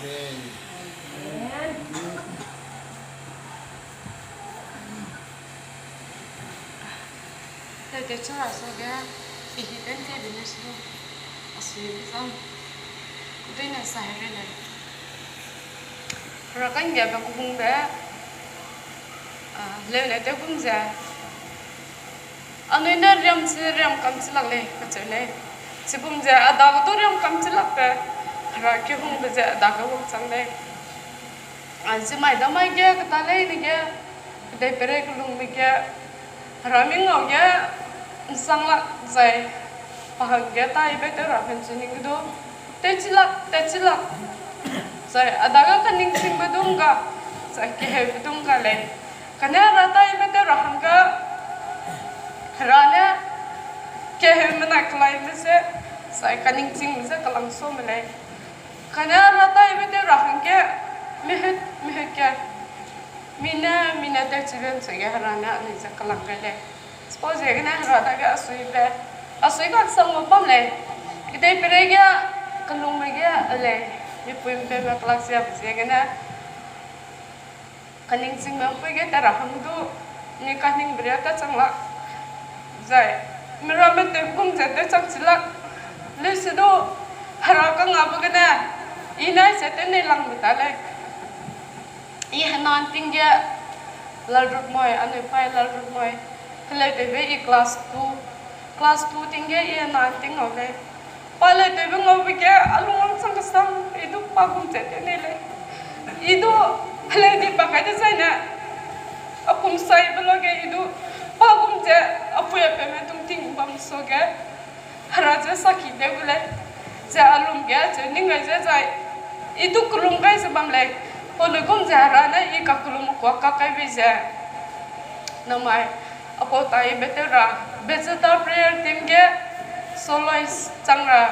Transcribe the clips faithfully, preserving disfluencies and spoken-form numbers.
Amen. Tewtewchira suage, I hi tewtewbe ne su, a sui be zam, dui ne sa herei lei. Hera ka'nggiabe kehungbe, a, leune tewgum ze, anui ne riam chi, riam kam chi lak lei kacheu lei. Chigum ze a dage du riam kam chi lakbe, Hera kehungbe ze a dage wangchang lei. A, chimai damai ge, keta leine ge, kedeiperei kelungbe ge, Hera mi ngau ge, ’nsang lak zai, pa hangge taibe tew ra henchu ning ge du, tewchi lak, tewchi lak, zai a dage kaningchingbe du ’ngga, zai keheube du ’ngga lei. Kane Hera taibe tew ra hangge, Hera ne keheume nai kelaime ze, zai kaningchingme ze kelangsome lei. Kane Hera taibe tew ra hangge, mehut, mehut ge, mi ne, mi ne tewchibe ’ncheu ge Hera ne anui ze kelang gai lei. Chipauziegene Hera dage a sui be, a sui kaksangbe bam lei. Kedeiperei ge, kelungme ge, a lei, mipui'mpeume kelak siabe ziegene, kaningchingme ’mpui ge tat ra hang du, ni kaningbe riâ tatchang lak, zai, miramme tewgum ze tatchang chi lak, leuse du, Hera kanggabe gene, I nai ze tew nei langbe ta lei. I hena ’nting ge, Lalrutmoi, anui pai Lalrutmoi, heleutewbe I class two, class two ting ge I hena ’nting ngau lei. Pa leutewbe ngaube ge, a lung wangchang kesang, I du pa gum ze tew nei lei. I du heleu di pa kai dezaine, a kum saibe luage I du pa gum ze, a pui a peume tungting bam suage, Hera ze saki tew gu lei, ze a lung ge cheu ning gai ze zai, I du kelum gai ze bam lei, pau luigum ze Hera ne I kakellum kuâ kak kai bei ze. Namai, apau taibe tew ra, Bethesda prayer team ge, soloist chang ra,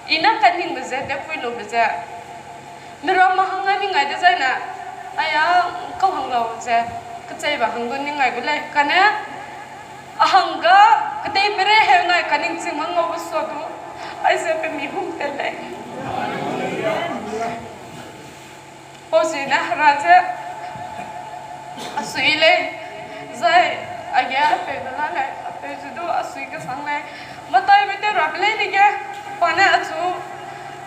I ne kaningbe ze tewpui lube ze, miramme hangge ning gai dezaine, aia, kau hang lau ze, kecheibe hang du ning gai gu lei, kane, a hangge, kedeiperei heu nai kaningchingme ngaube sua du, aize pe mi hum tat lei. Pau ziegene Hera ze a sui lei, zai, age a peu de la lei, a peu ze du a sui kesang lei. Mataibe tew rabe leine ge, pa ne achu,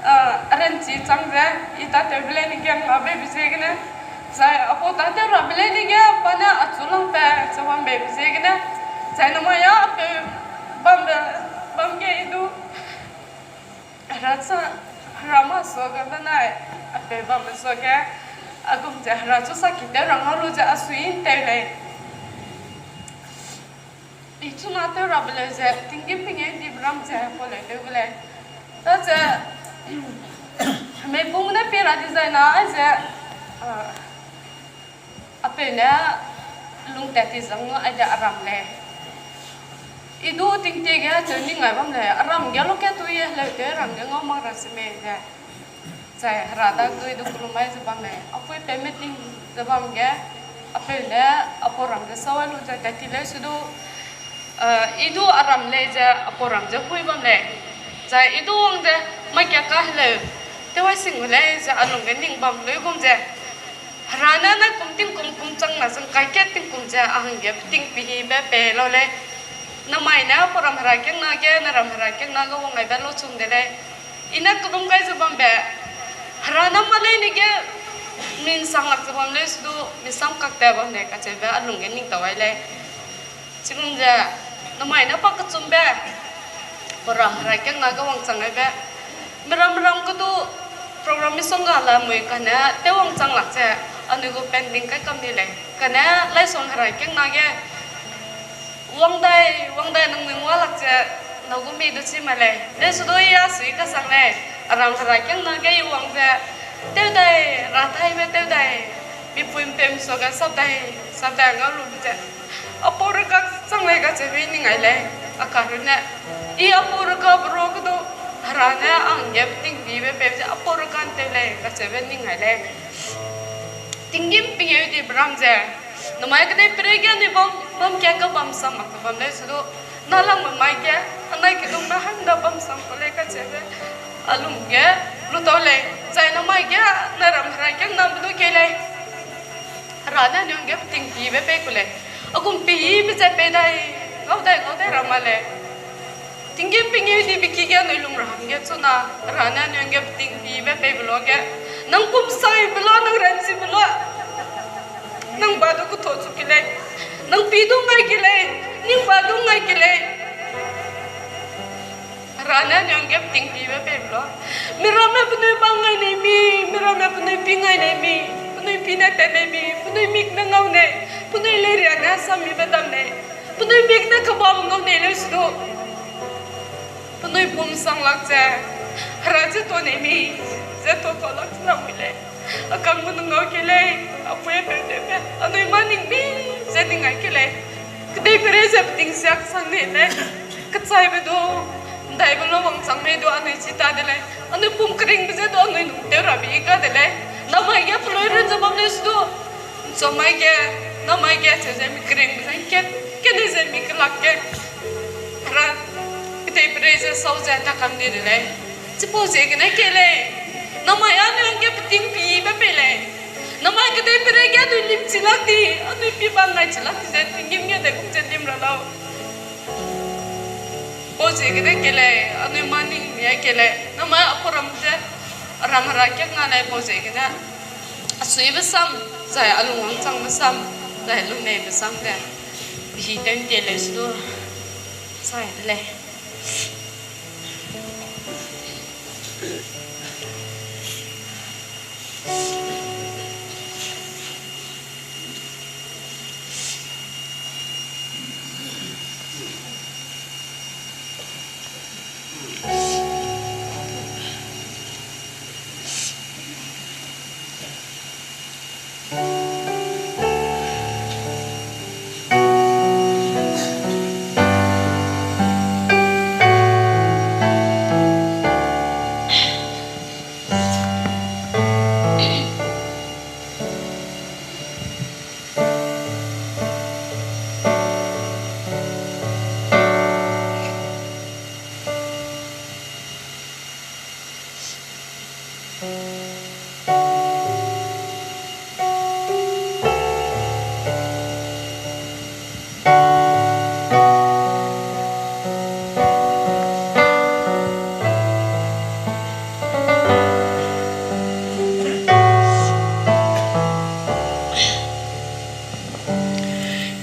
a, a ranchi chang ze, I tâtewbe leine ge ngabe be ziegene, zai apau tâtew rabe leine ge, pa ne achu langpat ze wangbe be ziegene, zai namai a peu bambe, bam ge I du, Hera cha, Hera mâ suage benai, a peu bambe suage, a gum ze Hera chu saki tew ra ngau lu ze a sui ’ntew lei. I chuna tew rabe leu ze, tinggîm pengeu dibe ram ze, pau leu tew gu lei. Daze, meipung ne pie ra dizai na, aize, a, a peu ne lungtat ti zang nu aide a ram lei. I du tingtie ge cheu ning ngai bam lei, a ram ge lukat tu ye heleu tew ram ge ngau mak ra semei ze. Zai Hera dage du I du kelum mai ze bam lei, a pui peume ting ze bam ge, a peu ne a pau ram ze sâu lu ze tat ti leu se du, eh, I du a ram lei ze a pau ram ze hui bam lei. Zai I du wang ze, mai kia ka heleu, tew ai sing gu lei ze a lungge ning bam luigum ze. Hera ne nai kum tingkum kum chang na zang kai kat tingkum ze a hangge peting pehibe pei lau lei. Namai ne a pau ram Hera kiangna ge, na ram Hera kiangna ge wang gaibe lau chum de lei. I ne kelum gai ze bambe, Hera ne mâ leine ge, mi ’nsang lak ze bam leu se du, mi sam kakta bam lei kacheube a lungge ning tau ai lei. Chigum ze, namai ne pa kechumbe, pau ram Hera kiangna ge wangchang gaibe. Miram miram ge du program misongga lamui kane tew wangchang lak ze, anui gu pending kai kam ni lei. Kane laisong Hera kiangna ge wang dai, wang dai nangnui ngua lak ze, nâu gu mi du chi ma lei. Leu se du I a sui kasang lei, a ram Hera kiangna ge I wang ze, tew dai, ra taibe tew dai, mipui ’mpeu suage sap dai, sap dai ngau lu ze. A pau reka chang lei kacheube ning ai lei, a karunne. I a pau reka be ru ge du, Hera ne a hangge peting pibe pei ze a pau reka ’ntew lei kacheube ning ai lei. Tinggîm pengeu dibe ram ze, namai kedeiperei ge anui bam, bam kia ka bam sam mak ze bam leu se du, nâlangbe mai ge, anai kedungme hangda bam sam kau lei kacheube A lung ge lu tau lei, zai namai ge ne ram Hera kiangna be du kei lei. Hera ne anui hangge peting pibe pei ku lei. A gum pibe ze pei dai, ngau dai, ngau dai ra ma lei. Tinggîm pengêudibe ki ge anui lung ra hangge chuna, Hera ne anui hangge peting pibe pei be luage, nang kum saibe la, nang ranchibe la, nang ba du kethua chu ke lei, nang pi du ngai ke lei, ning ba du ngai ke lei. Hera ne anui hangge peting pibe pei be la. Miramme penui bang ngai nei mi, miramme penui pi ngai nei mi, penui pi ne tat nei mi, penui mik ne ngau nei, penui leiria ne sammibe dam nei, penui mik ne kebabe ngau nei leu se du, penui pum sang lak ze, Hera ze tuâ nei mi, ze tuâ kau lak ze lamui lei. A kang gu ne ngau ke lei, a pui peu tewbe, anui mâ ning mi ze ning ngai ke lei. Kedeiperei ze peting siak sang nei lei. Kechaibe du, ndaibe la wangchang mei du anui chi ta de lei. Anui pum keringbe ze du anui nung tew rabe i ga de lei. Namai ge pelui run ze bam leu se du, ’nchumai ge, namai ge cheu ze mi keringbe ze ’ngkat, kene ze mi kelak ge, Hera, kedeiperei ze sau ze ta kam di de lei. Chipau ziegene ke lei, namai anui hangge peting pibe pei lei. Namai kedeiperei ge anui lim chi lak di, anui pi bang ngai chi lak di ze tinggîm ge de gum ze lim ra lau. Pau ziegene ke lei, anui mâ ning mi ke lei. Namai a pau ram ze, a ram Hera kiangna lei pau ziegene. A suibe sam, zai a lung wangchangbe sam, zai lungneibe sam ze, pehî tew ’ntie leu se du, sai de lei.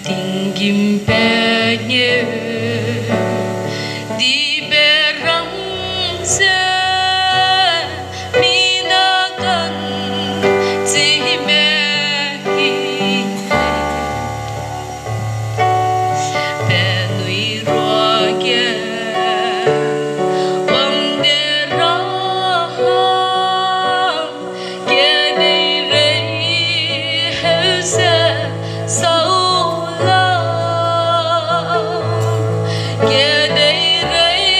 Tinggîm pe ngeu dibe ram ze mi na ka'nchime ki penui ruage wang de ra hang, kedeirei heu ze sau lau, kedeirei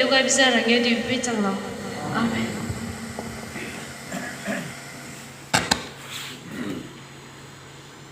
Gaibe ze rangeu dibe pei chang lau. Amen.